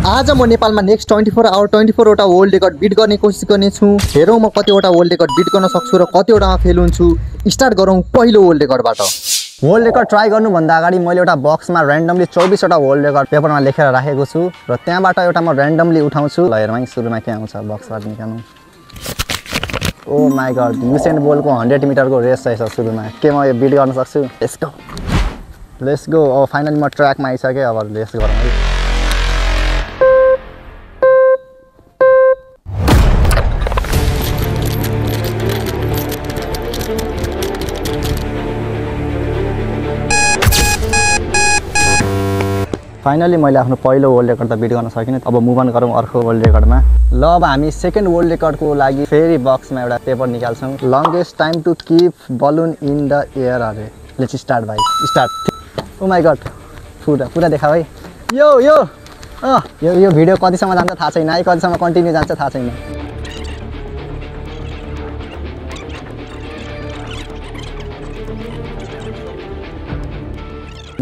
आज म नेपालमा नेक्स्ट 24 आवर 24 वटा वर्ल्ड रेकर्ड बिट गर्ने कोसिस गर्नेछु। हेरौँ म कतिवटा वर्ल्ड रेकर्ड बिट गर्न सक्छु र कतिवटामा फेल हुन्छु। स्टार्ट गरौँ पहिलो वर्ल्ड रेकर्डबाट। वर्ल्ड रेकर्ड ट्राई गर्नुभन्दा अगाडि मैले एउटा बक्समा र्यान्डमली 24 वटा वर्ल्ड रेकर्ड पेपरमा लेखेर राखेको छु र त्यहाँबाट एउटा म र्यान्डमली उठाउँछु। ल हेरौँ सुरुमा के आउँछ बक्सबाट निकाल्नु। ओ माई गॉड, युसेन बोल्टको 100 मिटरको रेस रहेछ सुरुमा। के म यो बिट गर्न सक्छु? Let's go. अब फाइनली म ट्र्याकमा आइसकेँ। अब रेस गरौँ है। फाइनली मैले आफ्नो पहिलो वर्ल्ड रेकर्ड त बिट गर्न सकिनँ। अब मुभ अन गरौँ अर्को वर्ल्ड रेकर्डमा। ल अब हामी सेकेन्ड वर्ल्ड रेकर्डको लागि फेरि बक्समा एउटा पेपर निकाल्छौँ। Longest time to keep balloon in the air. अरे लेट्स स्टार्ट भाइ, स्टार्ट। ओ माई गॉड, पुरा देखा है। यो भिडियो कतिसम्म जान्छ थाहा छैन है, कतिसम्म कन्टिन्यू जान्छ थाहा छैन।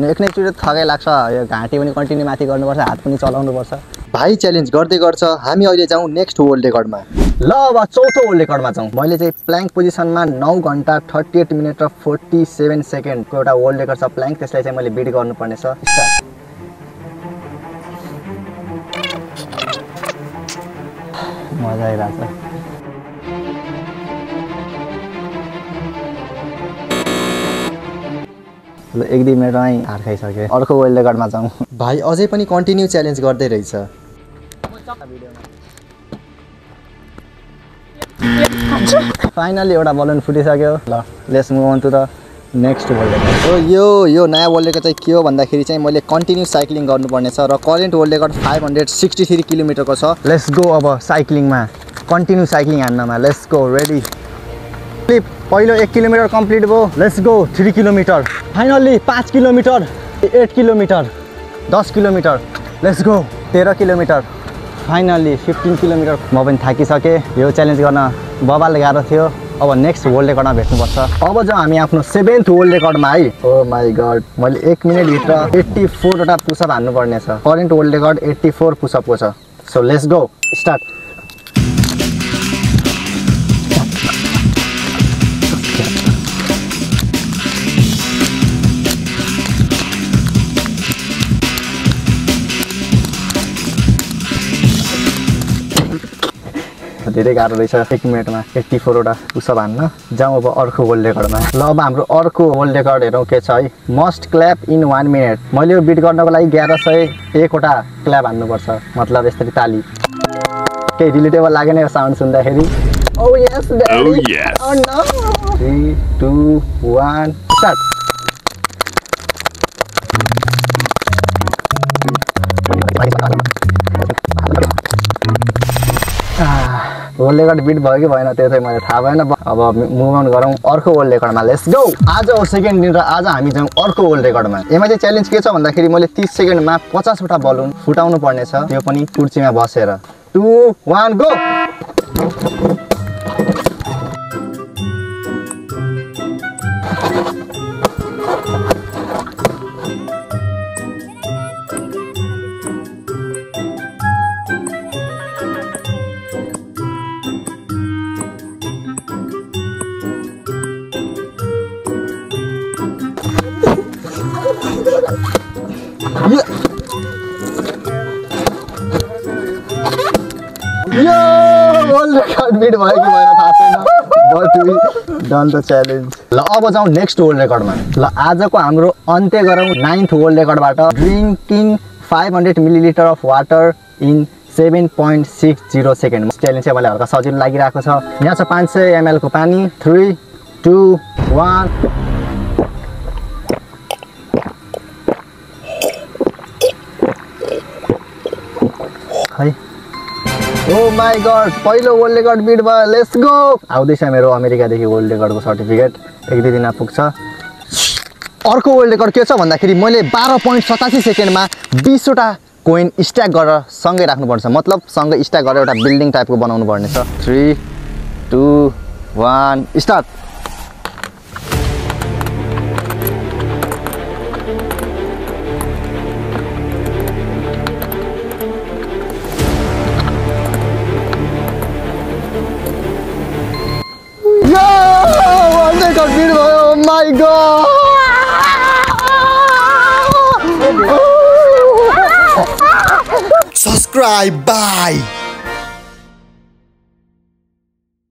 एकचोटि थकै लाग्छ। यो घाँटी पनि कन्टिन्यू माथि गर्नुपर्छ, हात पनि चलाउनुपर्छ। भाइ च्यालेन्ज गर्दै गर्छ। हामी अहिले जाउँ नेक्स्ट वर्ल्ड रेकर्डमा। ल अब चौथो वर्ल्ड रेकर्डमा जाउँ। मैले चाहिँ प्ल्याङ्क पोजिसनमा 9 घन्टा 38 मिनट र 47 सेकेन्डको एउटा वर्ल्ड रेकर्ड छ प्ल्याङ्क। त्यसलाई चाहिँ मैले बिट गर्नुपर्ने छ। स्टार्ट। मजा आइरहेछ। ल 1-2 मिनटमै हार खाइसकेँ। अर्को वर्ल्ड रेकर्डमा जाउँ। भाइ अझै पनि कन्टिन्यू च्यालेन्ज गर्दै रहेछ। फाइनली एउटा बलुन फुटिसक्यो। ल let's move on to the next world record. यो नयाँ वर्ल्ड रेकर्ड चाहिँ के हो भन्दाखेरि चाहिँ मैले कन्टिन्यू साइक्लिङ गर्नुपर्नेछ र करेन्ट वर्ल्ड रेकर्ड 563 किलोमिटरको छ। लेट्स गो अब साइक्लिङमा, कन्टिन्यू साइक्लिङ हान्नमा। Let's go, ready. पहिलो 1 किलोमिटर कम्प्लिट भयो। Let's go 3 kilometre. Finally 5 kilometre, 8 kilometre, 10 kilometre. Let's go 13 kilometre. Finally 15 kilometre. म पनि थाकिसकेँ। यो च्यालेन्ज गर्न बबाल गाह्रो थियो। अब नेक्स्ट वर्ल्ड रेकर्डमा भेट्नुपर्छ। अब जाउँ हामी आफ्नो 7th वर्ल्ड रेकर्डमा है। ओ माई गॉड, मैले 1 मिनटभित्र 84 वटा पुसअप हान्नुपर्ने छ। करेन्ट वर्ल्ड रेकर्ड 84 पुसअपको छ। So let's go, start. धेरै गाह्रो रहेछ 1 मिनटमा 84 वटा पुसअप हान्न। जाउँ अब अर्को वर्ल्ड रेकर्डमा। ल अब हाम्रो अर्को वर्ल्ड रेकर्ड हेरौँ के छ है। Must clap in 1 minute. मैले यो बिट गर्नको लागि 1101 वटा क्ल्याप हान्नुपर्छ, मतलब यसरी ताली। केही रिलेटेबल लागेन यो साउन्ड सुन्दाखेरि। Oh yes daddy. Oh no. 3 2 1 start. World record beat भयो कि भएन त्यो चाहिँ मैले थाहा भएन। अब मुभ अन गरौँ अर्को वर्ल्ड रेकर्डमा। Let's go. आज हो सेकेन्ड दिन र आज हामी जाउँ अर्को वर्ल्ड रेकर्डमा। यसमा चाहिँ च्यालेन्ज के छ भन्दाखेरि मैले 30 सेकेन्डमा 50 वटा बलुन फुटाउनु पर्ने छ, त्यो पनि कुर्सीमा बसेर। 2 1 गो। वर्ल्ड रेकर्ड बिट भयो कि भएन थाहा छैन, but we done the challenge. ल अब जाउँ नेक्स्ट वर्ल्ड रेकर्डमा। ल आजको हाम्रो अन्त्य गरौँ 9th वर्ल्ड रेकर्डबाट। Drinking 500 millilitre of water in 7.60 second. Challenge चाहिँ मलाई हल्का सजिलो लागिरहेको छ। यहाँ छ 500 ml को पानी। 3 2 1 है। ओ माई गॉड, पहिलो वर्ल्ड रेकर्ड बिट भयो। Let's go. आउँदैछ मेरो अमेरिकादेखि वर्ल्ड रेकर्डको सर्टिफिकेट। 1-2 दिनमा पुग्छ। अर्को वर्ल्ड रेकर्ड के छ भन्दाखेरि मैले 12.87 सेकेन्डमा 20 वटा कोइन स्ट्याक गरेर सँगै राख्नुपर्छ, मतलब सँगै स्ट्याक गरेर एउटा बिल्डिङ टाइपको बनाउनु पर्ने छ। 3 2 1 start. my god! Subscribe, bye!